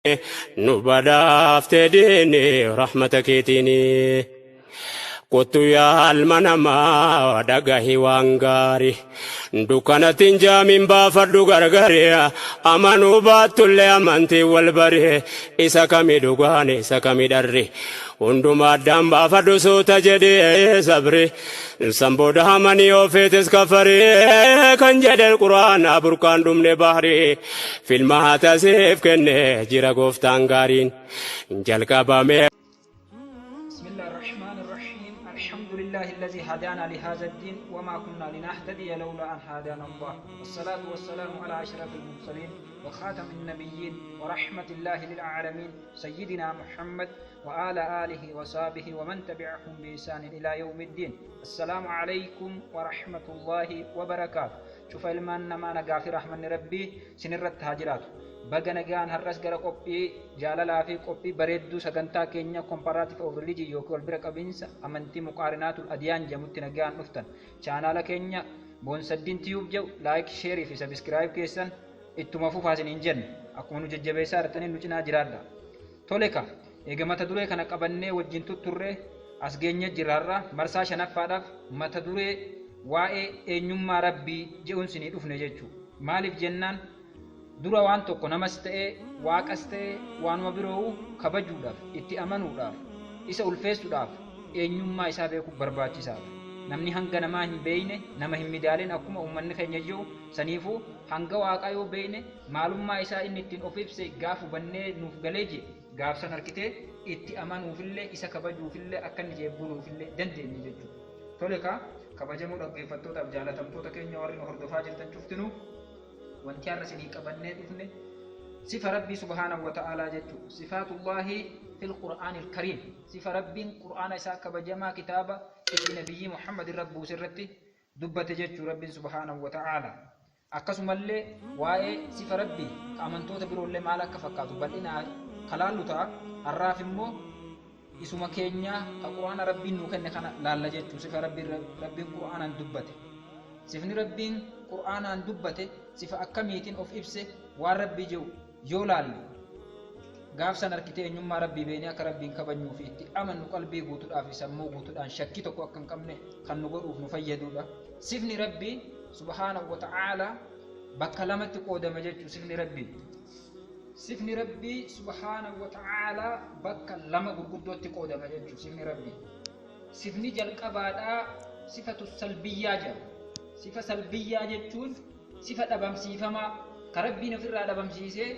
Nu badhaafte diini rahmata keetiini. Kottu yaa ilma namaa dhagahi waan gaari. Dukkanatti hin jaamin baafadhu gargari. Amanuu baattullee amantiin wal bari. Isa kami dhugaan isa kami dharri. Hundumaa addaan baafadhu suuta jedhee sabri. San booda amanii yoo feetes kafari. Kan jedhe quraana burqaan dhumne bahri. Filmaata siif kenne jira gooftaan gaariin. Jalqabame. بسم الله الرحمن الرحيم. الحمد لله الذي هدانا لهذا الدين وما كنا لنهتدي لولا أن هدانا الله، والصلاة والسلام على أشرف المرسلين وخاتم النبيين ورحمة الله للعالمين سيدنا محمد وآل آله وصحبه ومن تبعهم بإحسان إلى يوم الدين. السلام عليكم ورحمة الله وبركاته. شوف ilmaan namaa, nagaa fi rahmanni Rabbii sinirratti haa jiraatu. Baga nagaan har'as gara qophii jaalalaa fi qophii bareedduu sagantaa keenya Comparative of Religion yookiin wal bira qabiinsa amantii Muqaarinaatul Adiyaan jedhamutti nagaan dhuftan. Chaanaala keenya Boonsaddiin Tube jedhu like, share fi subscribe keessan ittuma fufaa isiniin jenna. Akkuma nu jajjabeessaa jirtanii nu cinaa jiraadha. Tole ka, eega mata duree kana qabannee wajjin tutturree as geenye jirra. Marsaa shanaffaadhaaf mata duree waa'ee eenyummaa Rabbii jedhuun sinii dhufne jechuudha. Maaliif jennaan, dura waan tokko namas ta'ee waaqas ta'ee waanuma biroo kabajuudhaaf, itti amanuudhaaf, isa ulfeessuudhaaf eenyummaa isaa beekuuf barbaachisaadha. Namni hanga namaa hin beeyne nama hin midaalin, akkuma uummanni keenya jiru saniifuu, hanga waaqaa yoo beeyne, maalummaa isaa inni ittiin of ibse gaaf hubannee nuuf galee jee, gaafsan harkitee itti amanuufillee, isa kabajuufillee, akka inni jee buluufillee dandeenye jechuudha. Tole kaa, kabajamoo dhaggeeffattootaaf jaalatamtoota keenya warri nu hordofaa jirtan cuftinuu, wanti har'a isinii qabannee dhufne sifa Rabbii subhaanahu wa ta'aalaa jechuudha. Sifaatullaahi fil Qur'aanil Kariim. Sifa Rabbiin Qur'aana isaa kabajamaa kitaaba itti Nabiyyii Muhammad irra buuse irratti dubbate jechuu Rabbiin subhaanahu wa ta'aalaa. Akkasumallee waa'ee sifa Rabbii ka amantoota biroollee maal akka fakkaatu bal'inaa kalaallu ta'a. Har'aaf immoo isuma keenyaa ka Qur'aana Rabbiin nuu kenne kana laalla jechuu, sifa Rabbiin Qur'aanaan dubbate. Sifni Rabbiin Qur'aanaan dubbate sifa akkamiitiin of ibse waan Rabbii jedhu yoo laalle, gaafsan harkitee eenyummaa Rabbii beeknee akka Rabbiin kabajnuu fi itti amannu qalbii guutuudhaa fi sammuu guutuudhaan shakkii tokko akka hin qabne kan nu godhuuf nu fayyaduudha. Sifni Rabbii subhaanahu wa ta'aalaa bakka lamatti qoodama jechuu sifni Rabbii. Sifni Rabbii subhaanahu wa ta'aalaa bakka lama gurguddootti qoodama jechuu sifni Rabbii. Sifni jalqabaadhaa sifatu salbiyyaa jedhama. Sifa salbiyyaa jechuun sifa dhabamsiifamaa ka Rabbiin ofirraa dhabamsiisee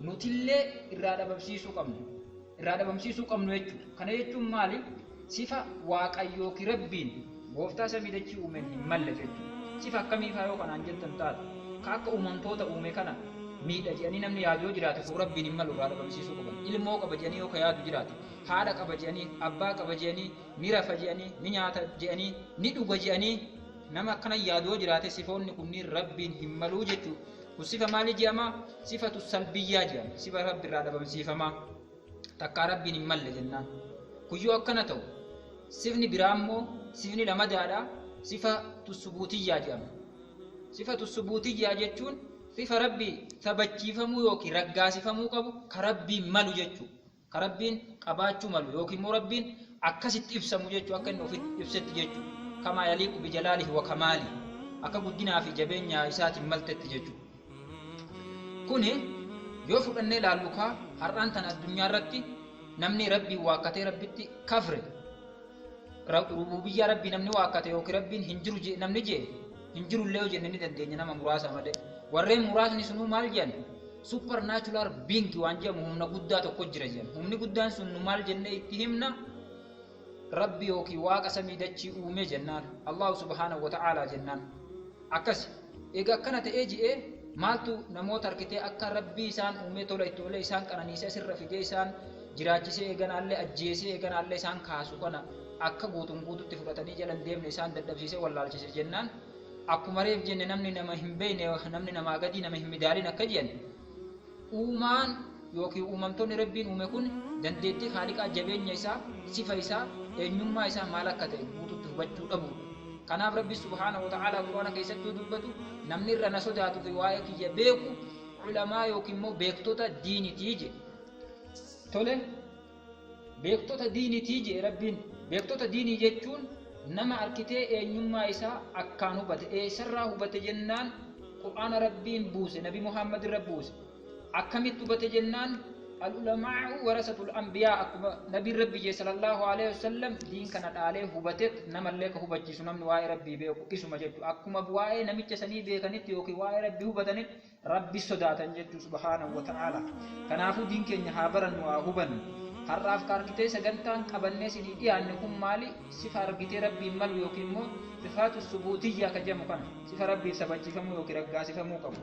nutillee irraa dhabamsiisuu qabnu. Irraa dhabamsiisuu qabnu jechuudha. Kana jechuun maali? Sifa Waaqayyoo ki Rabbiin gooftaa samii dachii uumeen hin malle jechuudha. Sifa akkamiifaa yoo kanaan jettan taate, ka akka uumamtoota uume kana miidha jedhanii namni yaadu yoo jiraate, kun Rabbiin hin malu, irraa dhabamsiisuu qaban. Ilmoo qaba jedhanii yoo ka yaadu jiraate, haadha qaba jedhanii, abbaa qaba jedhanii, ni rafa jedhanii, ni nyaata jedhanii, ni dhuga jedhanii nama akkana yaadu yoo jiraate, sifoonni kunniin Rabbiin hin maluu jechuudha. Kun sifa maalii jedhama? Sifatu salbiyyaa jedhama. Sifa Rabbi irraa dhabamsiifamaa. Takkaa Rabbiin hin malle jennaan. Kun yoo akkana ta'u, sifni biraa immoo sifni lamadaadha. Sifatu subuutiyyaa jedhama. Sifatu subuutiyyaa jechuun sifa Rabbii sabachiifamuu yookiin raggaasifamuu qabu ka Rabbiin malu jechuudha. Ka Rabbiin qabaachuu malu yookiin immoo Rabbiin akkasitti ibsamu jechuudha, akka inni ofitti ibsetti jechuudha. Kamaa yaliiqu bijalaalihi wa kamaalihi, akka guddinaa fi jabeenya isaatiin maltetti jechuudha. Kuni yoo fudhannee ilaallu kaa, har'aan tana addunyaa irratti namni Rabbiin waakkatee Rabbitti kafre, rububiyyaa Rabbii namni waakkate yookiin Rabbiin hin jiru namni jee hin jirullee yoo jenne ni dandeenya, nama muraasa malee. Warreen muraasni sunuu maal jedhan? Supernatural being waan jedhamu humna guddaa tokko jira jedhan. Humni guddaan sun nu maal jennee itti himna? Rabbi yookiin Waaqa samii dachii uume jennaan. Allahu subhaanahu wa ta'aalaa jennaan. Akkas. Egaa akkana ta'ee ji'ee, maaltu namoota harkitee akka Rabbii isaan uumee, tola itti oolee, isaan qananiisee, asirra fidee isaan jiraachisee, eeganaallee ajjeesee, eeganaallee isaan kaasu kana akka guutuun guututti fudhatanii jala hin deemne isaan dadhabsiisee wallaalchise jennaan, akkuma reef jenne, namni nama hin beekne namni namaa gadii nama hin midaalin akka jedhan, uumaan yookiin uumamtoonni Rabbiin uume kun dandeettii Haaliqaa, jabeenya isaa, sifa isaa, eenyummaa isaa maal akka ta'e guututti hubachuu dhabuudha. Kanaaf Rabbi subhaanahu wa ta'aalaa Qur'aana keessatti yoo dubbatu, namni irra na sodaatuu fi waa'ee kiyya beeku ulamaa yookiin immoo beektota diinitii jedhe. Tole, beektota diinitii jee Rabbiin. Beektota diinii jechuun nama arkitee eenyummaa isaa akkaan hubate. Eessarraa hubate jennaan, Qur'aana Rabbiin buuse, Nabi Muhammad irra buuse. Akkamitti hubate jennaan, al-ulamaa'u warasatul anbiyaa, akkuma Nabiin Rabbi jee sallallahu alaihi wasallam, diin kana dhaalee hubatet namallee ka hubachiisu, namni waa'ee Rabbii beeku isuma jechuudha. Akkuma waa'ee namicha sanii beekanitti yookiin waa'ee Rabbii hubatanitti Rabbi sodaatan jechuu, subhaanahu wa ta'ala. Kanaafuu diin keenya haa barannu, haa hubannu. Har'aaf ka argitee sagantaan qabannee isinii dhiyaanne kun maali? Sifa argitee Rabbiin malu yookiin immoo sifaatu subuutiyyaa ka jedhamu kana, sifa Rabbiif sabachiifamuu yookiin raggaasifamuu qabu.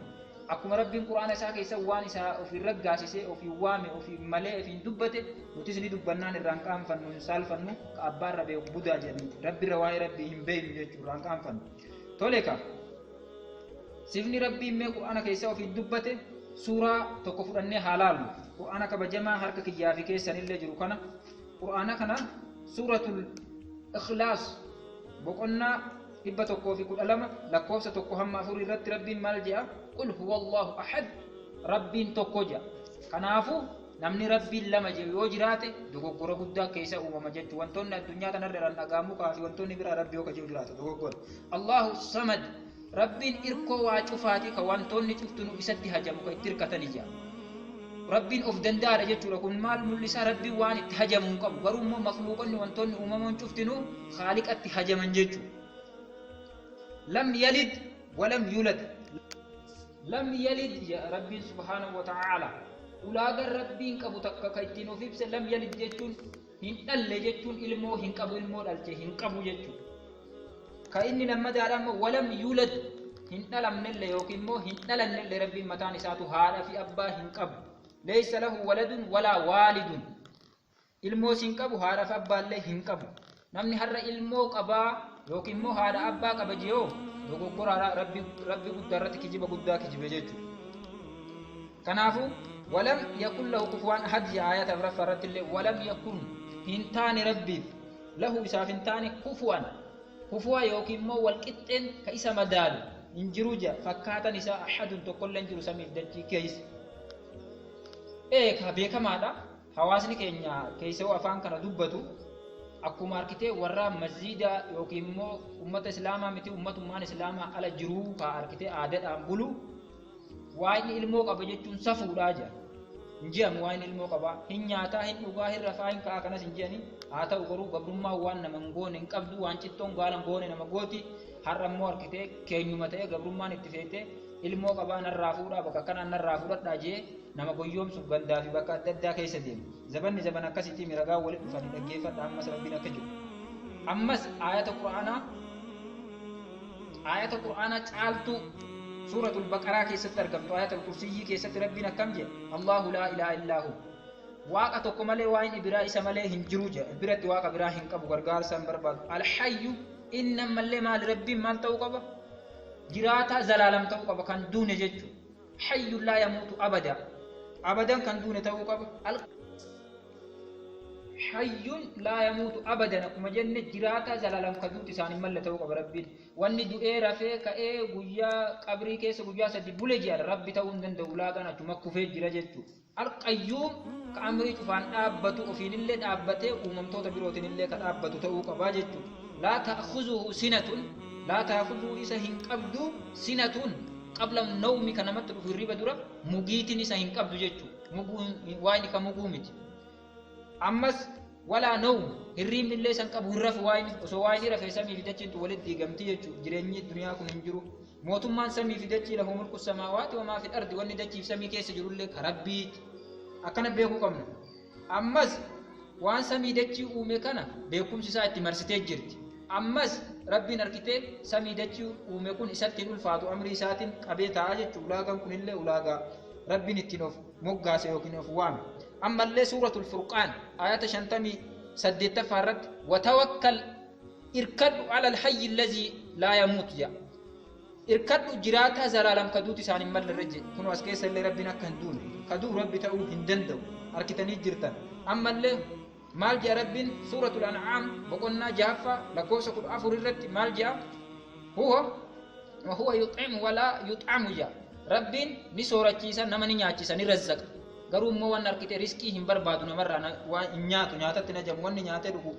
Akkuma Rabbiin Qur'aana isaa keessa waan isaa ofiin raggaasisee, ofiin waame, ofiin malee, ofiin dubbate, nutis ni dubbannaan irraan qaanfannu, hin saalfannu. Ka abbaa irra beeku budaa jedhanii, Rabbi irra waa'ee Rabbii hin beeknu jechuu irraan qaanfannu. Tole ka. Sifni Rabbiin mee Qur'aana keessa ofiin dubbate suuraa tokko fudhannee haa laallu. Qur'aana kabajamaa harka kiyyaa fi keessanillee jiru kana, Qur'aana kana, Suuratul Ikhlaas boqonnaa 112 lakkoofsa 1 hamma 4 irratti Rabbiin maal jedha? Qul huwa Allahu ahad, Rabbiin tokko jedha. Kanaafuu namni Rabbiin lama jedhu yoo jiraate dogoggora guddaa keessa uumama jechuudha. Wantoonni addunyaa kanarra jiran, dhagaa, mukaa fi wantoonni biraa Rabbi yoo kaji'u jiraate dogoggora. Allahu samad, Rabbiin irkoo waa cufaati, ka wantoonni cuftunu isatti hajamu, ka itti hirkatani jedha. Rabbiin of danda'aadha jechuudha. Kun maal mul'isa? Rabbiin waan itti hajamu hin qabu. Garuu immoo makluuqonni, wantoonni uumamoon cuftinuu Khaaliqatti hajaman jechuudha. Lam yalid walam yulad. Lam yalid jedha Rabbiin subhaanahu wa ta'ala. Ulaagaan Rabbiin qabu takka ka ittiin of ibse, lam yalid jechuun hin dhalle jechuun, ilmoo hin qabu, ilmoo dhalche hin qabu jechuudha. Ka inni lammadaadha immoo walam yulad, hin dhalamnellee yookiin immoo hin dhalannellee. Rabbiin mataan isaatu haadha fi abbaa hin qabu. Laysa lahu waladun walaa waalidun. Ilmoos hin qabu, haadha fi abbaallee hin qabu. Namni har'a ilmoo qabaa yookiin immoo haadha abbaa qaba jiyoo dogoggoraadha, Rabbi guddaa irratti kijiba guddaa kijibe jechuudha. Kanaafuu walam yakun lahu kufuwan ahad jedha. Ayata afuraffaa irratti illee walam yakun, hin taane Rabbiif, lahu, isaaf hin taane, kufuwan, kufuwa yookiin immoo walqixxeen ka isa madaalu hin jiru jedha. Fakkaatan isaa ahadun tokkollee hin jiru samiif dachii keessa. Eeka, beekamaadha. Hawaasni keenya keessoo afaan kana dubbatu akkuma arkitee warra masjiida yookiin immoo ummata islaamaa miti, ummatummaan islaamaa ala jiruu ka arkitee aadaadhaan bulu, waa'inni ilmoo qaba jechuun safuudhaa jedha. Hin je'amu, waa'inni ilmoo qaba. Hin nyaataa, hin dhugaa, hin rafaa, hin ka'aa, kanas hin je'ani. Haa ta'u garuu gabrummaa waan nama hin goone hin qabdu, waan cittoon gaala hin goone nama gooti. Har'a immoo arkitee keenyuma ta'ee gabrummaan itti feetee ilmoo qabaa narraa fuudhaa, bakka akkanaan narraa fudhadhaa jee nama goyyoomsuuf gandaa fi bakka adda addaa keessa deema. Zabanni zaban akkasiitii miragaa walitti dhufanii dhaggeeffadha. Ammas Rabbiin akka jiru. Ammas ayata Qur'aanaa caaltuu Suuratul Baqaraa keessatti argamtu, Ayatul Kursiyyii keessatti Rabbiin akkam jedha? Allahu laa ilaaha illaa hu. Waaqa tokko malee waan biraa isa malee hin jiru jedha. Biratti waaqa biraa hin qabu, gargaarsa hin barbaadu. Alhayyu, inni ammallee maali? Rabbiin maal ta'uu qaba? Jiraataa zalaalam ta'uu qaba, kan duune jechuudha. Hayyu laa yamuutu abada. Abadan kan duune ta'uu qaba. Hayyun laa yamuutu abadan akkuma jenne, jiraataa zalaalam ka duuti isaan hin malle ta'uu qaba Rabbiin. Wanni du'ee rafee ka'ee guyyaa qabrii keessa guyyaa 3 bule jedhan Rabbi ta'uu hin danda'u, ulaagaan achuma kufee jira jechuudha. Alqayyuum, ka amrii cufaan dhaabbatu, ofiinillee dhaabbatee uumamtoota birootinillee ka dhaabbatu ta'uu qabaa jechuudha. Laa ta'khuzuhu sinatun, laa ta'khuzuhu, isa hin qabdu, sinatun qabla nawmi, ka namatti dhufu hirriba dura mugiitiin isa hin qabdu jechuudha. Muguu waan ka muguu miti. Ammas walaa nawm, hirriibni illee isan qabu, hin rafu. Waan osoo waan inni rafee samii fi dachiintu walitti diigamti jechuudha. Jireenyi duniyaa kun hin jiru. Mootummaan samii fi dachii, lahu mulku samaawaati wa maa fil ardi, wanni dachii fi samii keessa jirullee ka Rabbiiti. Akkana beekuu qabna. Ammas waan samii dachii uume kana beekumsi isaa itti marsitee jirti. Ammas Rabbiin arkitee samii dachii uume kun isatti hin ulfaatu, amrii isaatiin qabee taa'a jechuudha. Ulaagaan kunillee ulaagaa Rabbiin ittiin of moggaase yookiin of waame. Ammallee Suuratul Furqaan ayata 58ffaa irratti watawakkal, irkadhu, ala alhayyi allazii laa yamuut jedha. Irkadhu jiraataa zalaalam ka duuti isaan hin malle irra jedhe. Kun as keessa illee Rabbiin akka hin duune, ka du'u Rabbi ta'uu hin danda'u arkitanii jirtan. Ammallee maal jedha Rabbiin? Suuratul An'aam boqonnaa jahaffaa lakkoofsa 14 irratti maal jedha? Huwa wa huwa yux'imu walaa yux'amu jedha. Rabbiin ni soorachiisa, nama ni nyaachisa, ni razzaqa. Garuu immoo waan harkite riskii hin barbaadu namarraa, waan hin nyaatu nyaatatti najamu, wanni nyaatee dhugu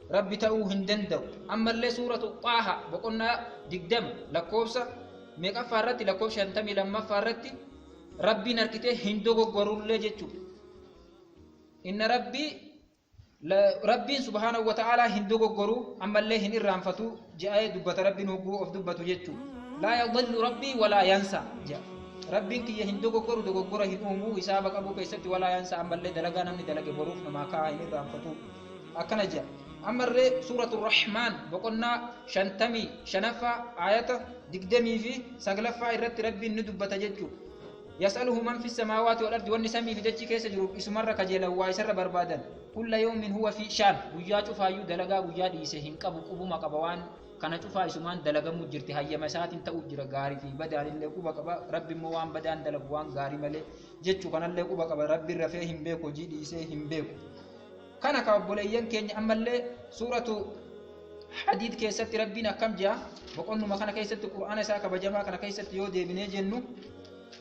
Rabbi ta'uu hin danda'u. Ammallee Suuratu Xaaha boqonnaa 20 lakkoofsa meeqaffaa irratti, lakkoofsa 52ffaa irratti Rabbiin harkitee hin dogoggorullee jechuudha. Inna Rabbii, Rabbiin subhaanahu wa ta'aalaa hin dogoggoru, ammallee hin irraanfatu je'ee dubbata Rabbiin hogguu of dubbatu jechuudha. Laa yadillu Rabbii walaa yansa je'a. Rabbiin kiyya hin dogoggoru, dogoggora hin uumu hisaaba qabuu keessatti, walaa yansa, ammallee dalagaa namni dalage boruuf namaa kaa'aa, hin irraanfatu. Akkana je'a. Ammallee Suuratu Rahmaan boqonnaa 55ffaa aayata 29ffaa irratti Rabbiin ni dubbata jechuudha. Yas'aluhu man fi samaawaati wal ardi, wanni samii fi dachii keessa jiru isumarra kajeelan, waa isarra barbaadan. Kulla yawmin huwa fi shaan, guyyaa cufaayyuu dalagaa guyyaa dhiise hin qabu, qubuma qaba. Waan kana cufaa isumaan dalagamuu jirti, hayyama isaatiin ta'uu jira. Gaarii fi badaan illee quba qaba Rabbi. Immoo waan badaan dalagu waan gaarii malee jechuu kanallee quba qaba Rabbi. Rafee hin beeku, hojii dhiisee hin beeku. Kana ka obboleeyyan keenya, ammallee Suuratu Hadiid keessatti Rabbiin akkam jea? Boqonnuma kana keessatti, Qur'aana isaa kabajamaa kana keessatti yoo deebinee jennu,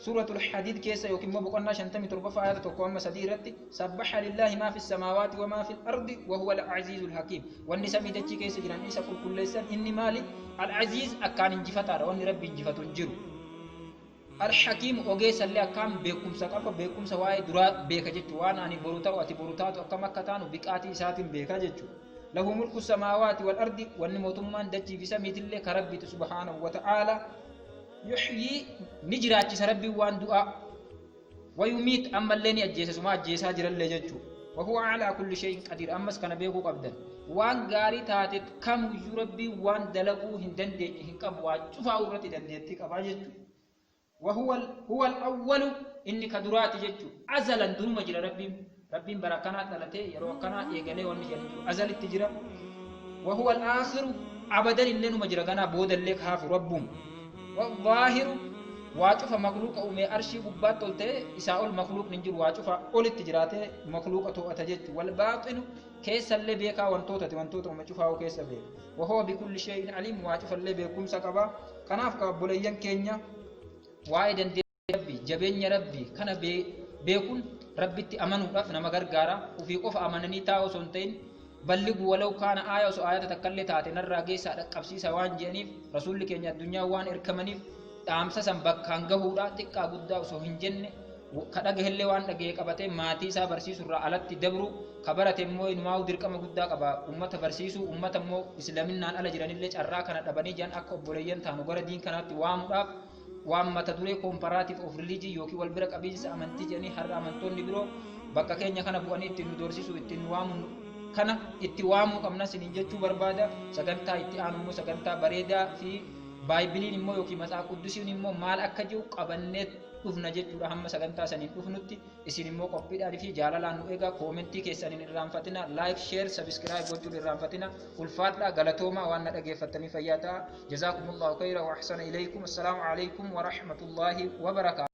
Suuratul Hadiid keessa yookiin immoo boqonnaa 57ffaa ayata 1 hamma 3 irratti, sabbaha lillaahi maa fi samaawaati wa maa fi ardi wa huwa al-aziizul hakiim. Wanni samii dachii keessa jiran isa qulqulleessan. Inni maali? Al-aziiz, akkaan injifataadha, wanni Rabbi injifatu hin jiru. Al-hakiim, ogeessallee, akkaan beekumsa qaba, beekumsa waa'ee duraa beeka jechuudha. Waan ani boru ta'u, ati boru taatu, akkam akka taanu biqaatii isaatiin beeka jechuudha. Lahu mulku samaawaati wal ardi, wanni mootummaan dachii fi samiitillee ka Rabbiiti subhaanahu wa ta'aala. Yuhyii, ni jiraachisa Rabbiin waan du'aa. Wayumiit, ammallee ni ajjeesa, suma ajjeesaa jirallee jechuudha. Wahuwa alaa kulli shay'in qadiir. Ammas kana beekuu qabdan, waan gaarii taate kamuyyuu Rabbiin waan dalaguu hin dandeenye hin qabu, waa cufaa irratti dandeettii qabaa jechuudha. وهو هو الأول، inni ka duraati jechuudha. Azalan, duruma jira Rabbiin. Rabbiin bara akkanaa dhalatee, yeroo akkanaa eegalee wanni jedhu jiru, azalitti jira. وهو الآخر, abadan illee numa jira, ganaa boodallee kaafu Rabbuun. والظاهر, waa cufa makluuqa uumee arshii gubbaatti ol ta'e, isaa ol makluuqni hin jiru, waa cufa olitti jiraatee makluuqa to'ata jechuudha. والباطن, keessallee beekaa wantootati, wantoota uume cufaa'uu keessa beeka. وهو بكل شيء عليم, waa cufallee beekumsa qaba. Kanaaf ka obboleeyyan keenya, waa'ee dandeettii Rabbii, jabeenya Rabbii kana beekuun Rabbitti amanuudhaaf nama gargaara. Ufii qofa amananii taa'u osoo hin ta'in, balligu walaw kaana aaya, osoo aayata takkallee taate narraa geessaa dhaqqabsiisa waan jedhaniif, Rasuulli keenya addunyaa waan erkamaniif, dhaamsa san bakkaan gahuudha. Xiqqaa guddaa osoo hin jenne, ka dhagahellee waan dhagahe qabatee maatii isaa barsiisuu irraa alatti dabru, ka barate immoo inumaa'uu dirqama guddaa qaba ummata barsiisuu. Ummata immoo islaminnaan ala jiranillee carraa kana dhabanii jiran akka obboleeyyan taanu gara diin kanaatti waamuudhaaf, waan mata duree comparative of religion yookiin wal bira qabiinsa amantii jedhanii har'a amantoonni biroo bakka keenya kana bu'anii ittiin nu doorsisuu, ittiin nu waamu kana itti waamuu qabna siniin jechuu barbaada. Sagantaa itti aanu immoo sagantaa bareedaa fi Baaybiliin immoo yookiin Matsaa Quddusiin immoo maal akka jiru qabannee dhufna jechuudha. Hamma sagantaa saniin dhufnutti isin immoo qophiidhaan fi jaalalaan nu eegaa. Koomentii keessaniin irraanfatina, like, share, subscribe gochuun irraanfatina. Ulfaadhaa, galatoomaa, waan na dhageeffattanii fayyaa ta'a. Jazaakumullahu khayra wa ahsana ilaykum. Assalaamu alaykum wa rahmatullaahi wa barakaatuh.